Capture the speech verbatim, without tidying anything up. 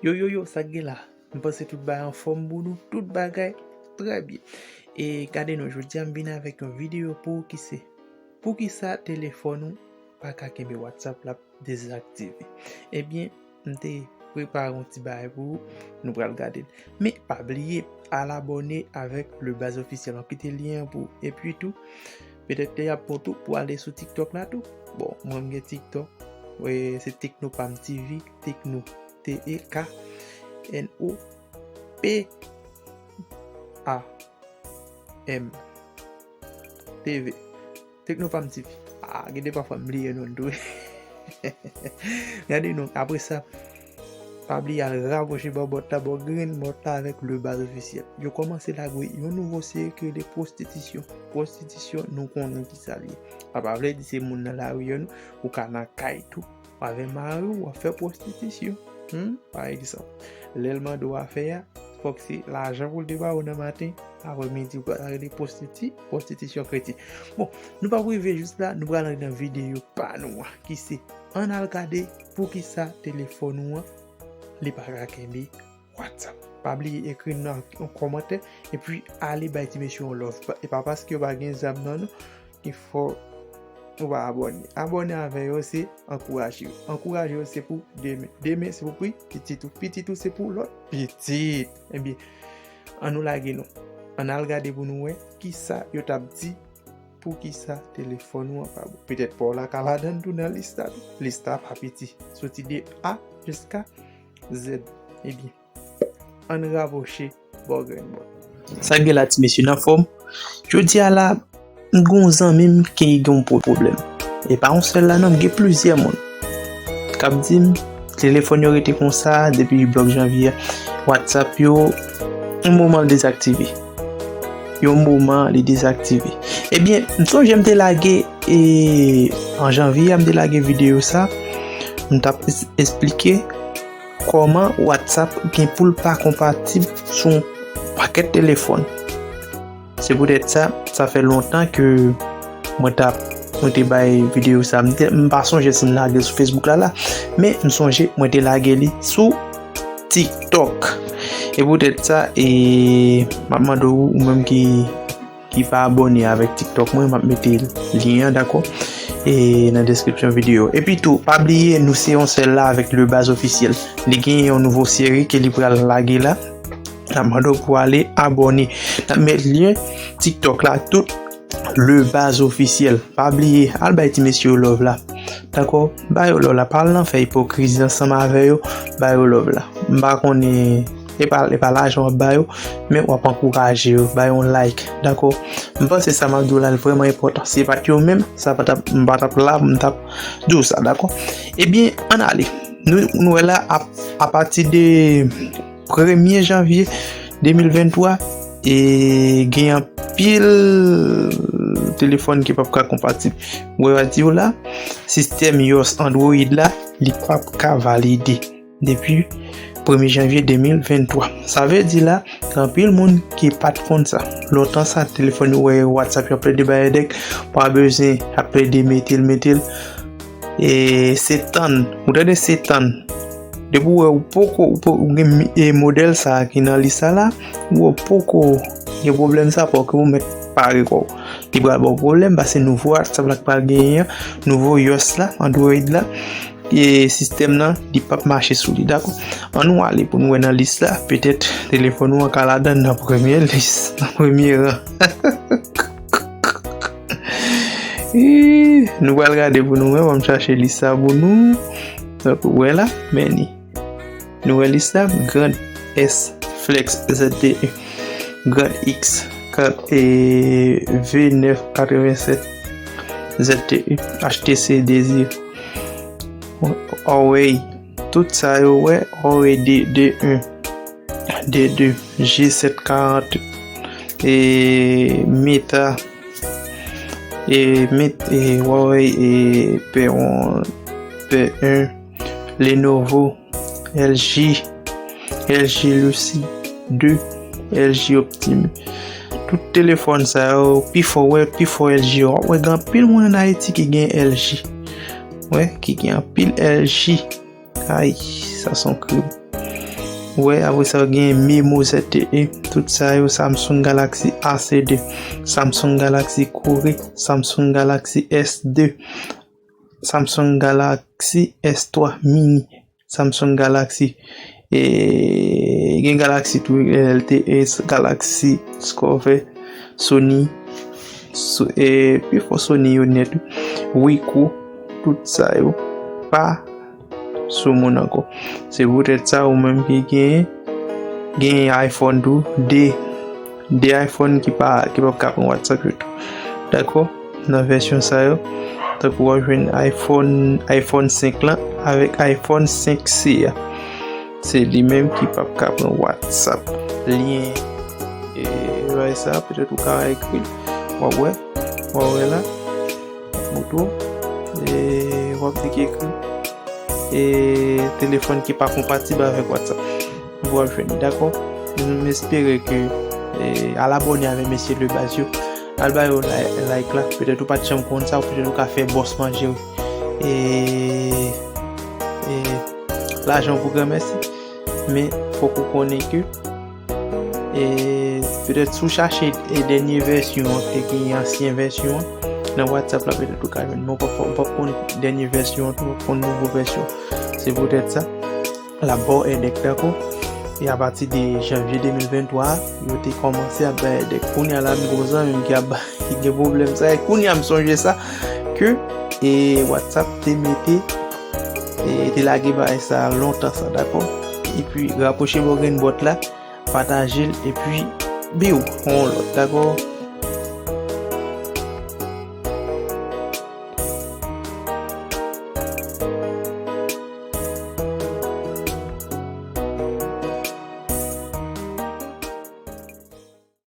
Yo, yo, yo, sa k gen la? M panse tout bagay anfòm pou nou, tout bagay trè byen. E gade non, jodi a m vin avèk yon videyo pou ou ki se, poukisa telefòn ou pa ka kenbe WhatsApp l ap dezaktive? Ebyen, m te prepare yon ti bagay pou ou, nou pral gade l. Men pa bliye al abòne avèk Le Baz Officiel, m ap kite lyen an pou ou. Epi tou, petèt li ap bon tou pou ale sou TikTok la tou. Bon, mwen m gen TikTok, e, se Teknopam T V, Tekno, T E K N O P A M T V. Teknopam T V. Ah, gen de pafwa m bliye non tou. Gade non, apre sa, pa bliye al rapwoche bò bòt la, bò grenn bòt la avèk Le Baz Officiel. Yo kòmanse lage yon nouvo seri ki rele pwostitisyon. Pwostitisyon, nou konnen ki sa l ye. Sa pa vle di se moun nan lari yo non, ou ka nan kay tou. Avè mari w, w ap fè pwostitisyon. Hmm? Pa egzanp, lè l mande w afè a, fòk se lajan pou l te ba ou nan maten, aprè midi ou pral rele pwostiti, pwostitisyon kretyen. Bon, nou p ap rive jis la, nou pral antre nan videyo pa nou an, ki se, ann al gade poukisa telefòn ou an, li pa ka kenbe WhatsApp. Pa bliye ekri nan yon kòmantè, epi ale bay ti mesye yon love. Pa, e pa paske yo pa gen zam nan, non, ki fò ou pa abòne. Abòne avè yo, se ankouraje yo. Ankouraje yo, se pou demen. Demen, se pou pi-, pitit ou. Pitit ou, se pou lòt pitit. Ebyen, ann nou lage non. Ann al gade pou nou wè kisa yo t ap di, poukisa telefòn ou an pa bon. Petèt pa w la ka ladan l tou nan lis la tou. Lis la pa piti. Soti de A jiska Z. Ebyen, ann rapwoche bò grenn bòt. Sa k gen la, ti mesye, n anfòm? Jodi a la, m gen yon zanmi m ki gen yon pwo-, pwoblèm. E pa yon sèl la non, m gen plizyè moun k ap di m, telefòn yo rete konsa depi blòk janvye a. WhatsApp yo, yon moman l dezaktive. Yon moman li dezaktive. Ebyen, m sonje m te lage, e, an janvye a, m te lage videyo sa, m t ap es-, esplike kòman WhatsApp gen pou l pa konpatib sou yon pakèt telefòn. Se poutèt sa, sa fè lontan ke mwen t ap, mwen te bay videyo sa. M te, m pa sonje si m lage l sou Facebook la, la, men m sonje mwen te lage li sou TikTok. E poutèt sa, e, m ap mande w, ou menm ki, ki pa abòne avèk TikTok mwen, m ap mete lyen an, dakò? E nan deskripsyon videyo. Epi tou, pa bliye, nou se yon sèl la avèk Le Baz Officiel. Li gen yon nouvo seri ke li pral lage la. N ap mande w pou ale abòne. N ap met lyen TikTok la, tout Le Baz Officiel. Pa bliye, al bay ti mesye yo love la. Dakò? Ba yo love la. Pa al nan fè ipokrizi ansanm avè yo. Ba yo love la. M pa konnen, e pa, e pa lajan w ap ba yo, men w ap ankouraje yo. Ba yo yon like. Dakò? M panse sa m ap di w la, l vrèman enpòtan. Si se pa t yo menm, sa pa t ap, m pa t ap la, m t ap di w sa, dakò? Ebyen, ann ale. Nou, nou wè la, a, apati de premye janvye de mil venntwa, e gen anpil telefòn ki p ap ka konpatib. Mwen di w la, sistèm iOS Android la, li p ap ka valide depi premye janvye de mil venntwa. Sa vle di la, gen anpil moun ki pa t konn sa. Lontan sa, telefòn yo wè WhatsApp yo ap plede bay èdèk, pa bezwen ap plede mete l, mete l. E se tann, ou tande, se tann. Depi w wè ou poko, ou po-, ou gen mi-, e modèl sa a ki nan lis sa la, ou wè ou poko gen pwoblèm sa, fòk ou mèt pare kò w. Li pral ba w pwoblèm, paske nouvo WhatsApp la k pral genyen an, nouvo iOS la, Android la, e sistèm nan, li p ap mache sou li, dakò? Ann nou ale pou nou wè nan lis la, petèt telefòn ou an ka ladan nan premye lis, nan premye ran. Ih, nou pral gade pou nou wè, ban m chache lis sa pou nou. Donk, wè la, men ni. Nou wè lis la, Grand S Flex Z T E, Grand X kat, e, V nèf katrevennsèt Z T E, H T C Desire, Huawei, tout sa yo wè, Huawei D, D un, D deux, G sept quarante, e, Meta, e, Met-, e, Huawei, e, P un, P un, Lenovo, L G, L G Lucide deux, L G Optime. Tout telefòn sa yo, pi fò, wè, pi fò L G yo. W ap wè gen anpil moun ann Ayiti ki gen L G. Wè, ki gen anpil L G. Ay, sa se yon krim. Ou wè, apre sa, ou gen Memo Z T E. Tout sa yo, Samsung Galaxy A C de, Samsung Galaxy Core, Samsung Galaxy S de, Samsung Galaxy S twa Mini, Samsung Galaxy, e, gen Galaxy tou, L T S, Galaxy Discover, Sony, so, e, pi fò Sony yo nèt, wi. Wiko, tout sa yo pa sou moun ankò. Se poutèt sa, ou menm ki gen, gen iPhone tou, de, de iPhone ki pa, ki p ap ka pran WhatsApp yo tou. Dakò? Nan vèsyon sa yo, tankou w ap jwenn iPhone, iPhone senk lan avèk iPhone senk C a. Se li menm ki p ap ka pran WhatsApp. Lyen, e, bagay sa, petèt ou ka ekri l. W ap wè, w ap wè la. Moto, e, w ap di ki ekri, e, telefòn ki pa konpatib avèk WhatsApp. W ap jwenn, dakò? M espere ke, e, al abòne avè mesye Lebaz yo. Al ba yo like, like la. Petèt ou pa t janm konn sa, ou petèt ou ka fè bòs manje, wi. E, e, lajan pou granmèsi. Men, fòk ou konnen ke, e, petèt si w chache, e, dènye vèsyon an, te gen ansyen vèsyon an, nan WhatsApp la, petèt ou ka jwenn. Men w p ap, w p ap konn dènye vèsyon an tou, w p ap konn nouvo vèsyon. Se poutèt sa, l ap ba w èdèk, dakò? E apati de janvye de mil venntwa a, yo te kòmanse ap bay èdèk. Kounye a la, m gon zanmi m ki ap, ki gen pwoblèm sa. E kounye a, m sonje sa, ke, e, WhatsApp te mete, e, te lage bagay sa lontan sa, dakò? Epi, rapwoche bò grenn bòt la, pataje l, epi, biw, yon lòt, dakò?